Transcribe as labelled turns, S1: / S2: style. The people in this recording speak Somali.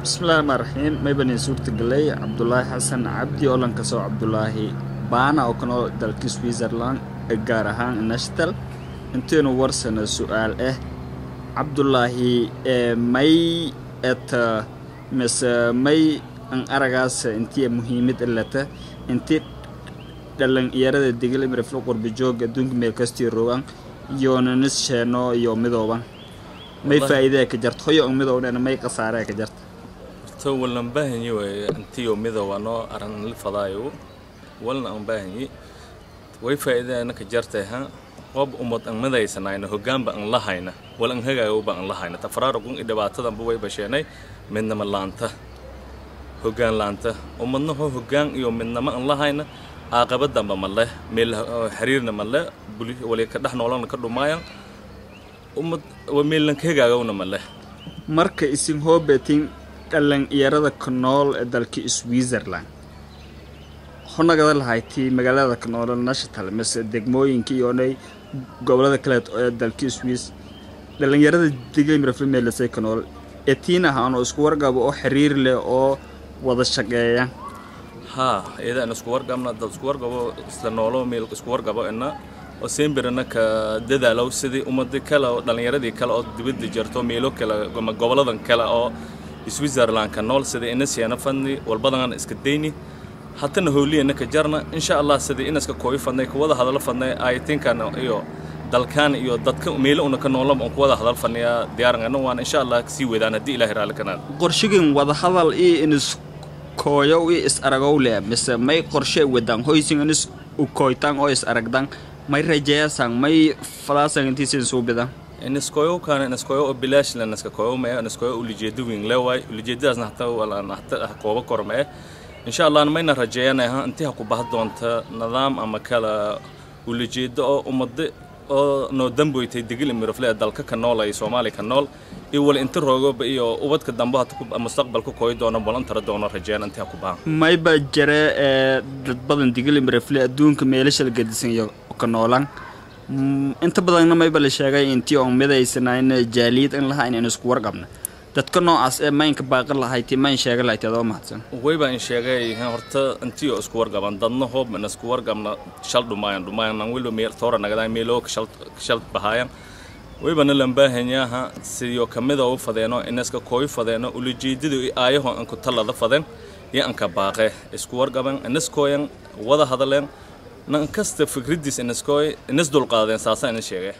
S1: Bismillahi rahmaan raxiim. Mayban suurtagalay Cabdulaahi Xasan Cabdi oo lankasoo Cabdulaahi Baana oo ku nool dalka Switzerland, gaar ahaan Neuchâtel. Intaynu warsana su-aal ah, Cabdulaahi, may eta mise may an aragaas intii muhiimad leta intii dhalinyarada Digil Mirifle qurbi joog adduunka meel kastii rogaan iyo sheeno iyo midooban, may faa'iidee ka jarto hoyo an midownena, may khasaaree ka jarta?
S2: Horta walan baahanyi waaye intiyo midowano aran la fadaayo, walna aan baahanyi. Way faa'iideena ka jartay ha qob ummad aan midaysanayna, hoggaanba aan lahayna, wal aan hagaagowba aan lahayna. Tafaraaruqun iyo dhibaatadanba way basheenay midnama laanta, hoggaan laanta. Ummadna ho hoggaan iyo midnama aan lahayna, caaqabadanba ma leh, meel xiriirna ma leh, wali ka dhex noolana ka dhumaayan ummad meellan ka hagaagowna ma leh.
S1: Marka isin hoobetin dhalinyarada ku nool ee dalka Switzerland, honagada lahayti magaalada ku nool Neuchâtel mise degmooyinka iyonay gobolada kale ee dalka Swiss, dhalinyarada Digil Mirifle meelasay ku nool etiin ahaan oo isku warqabo oo xiriir leh oo wada shaqeeya?
S2: Haa, iyada aan isku warqabna, dad isku warqabo, isla noolo, meel isku warqabo ina oo sembirana ka dadaalow sidii ummadii kale oo dhallinyaradii kale oo dibadda jirto, meelo kale ama goboladan kale oo Switzerland ka nool, sidii ina siina fadni walbadan iska dayni hatana howliyana ka jarna, insha Allah, sidii inaska kooyi fadnay, kuwada hadalo fadnay ayatinkan iyo dalkan iyo dadka meelo una ka noolan on kuwada hadal fadniya diyaarangana, waan insha Allah sii wadaan haddii Ilaahay raalli kanaan.
S1: Qorshigin wada hadal iyo inis kooyow iyo is aragow leh mise may qorshe wadaan hoysin inis u kooytaan oo is aragdan? May rajeeyasaan, may falaasan intiisin suubida?
S2: Iniskoyo kana iniskoyo oo bilaash la niska koyo ma iniskoyo ulijeedo weyn leewaay, ulijeedadaasna hataa wala hata kooba korma. Insha Allah mayna rajeeyanaha intii ha ku bahan doonta nidaam ama kala ulijeedo oo ummada oo noo damboytay Digil Mirifle ee dalka ka nool ay Soomaaliya ka nool iyo wali inta roogoba iyo ubadka dambe hata mustaqbalka kooyi doono balantara doono rajeeyana intii ha ku bahan.
S1: Mayba jare ee dad badan Digil Mirifle adduunka meelasha la gedisan iyo ka noolaan, inta badanna mayba la sheegay intii oon midaysanayna jaaliyad in lahaa inaynu isku warqabna. Dadka noocaas ee maynka baaqan lahayti, mayn sheegan lahayti, adoo mahadsan?
S2: Wayba in sheegay horta intii oo isku warqaban dadna hoob in isku warqabna shal dhumaayan dhumaayan nan weliba meel toora nagadaan meeloo shal shal bahaayan. Waybana lambaahanyaha sidoo kamida u fadeeno inaska kooy fadeeno ulijeedada iyo aayaho an ku talada fadeen iyo anka baaqe isku warqaban, inaskooyan wada hadaleen, nan kasta fikradiis inaskooy inas dulqaadeen, saasa ina sheegay.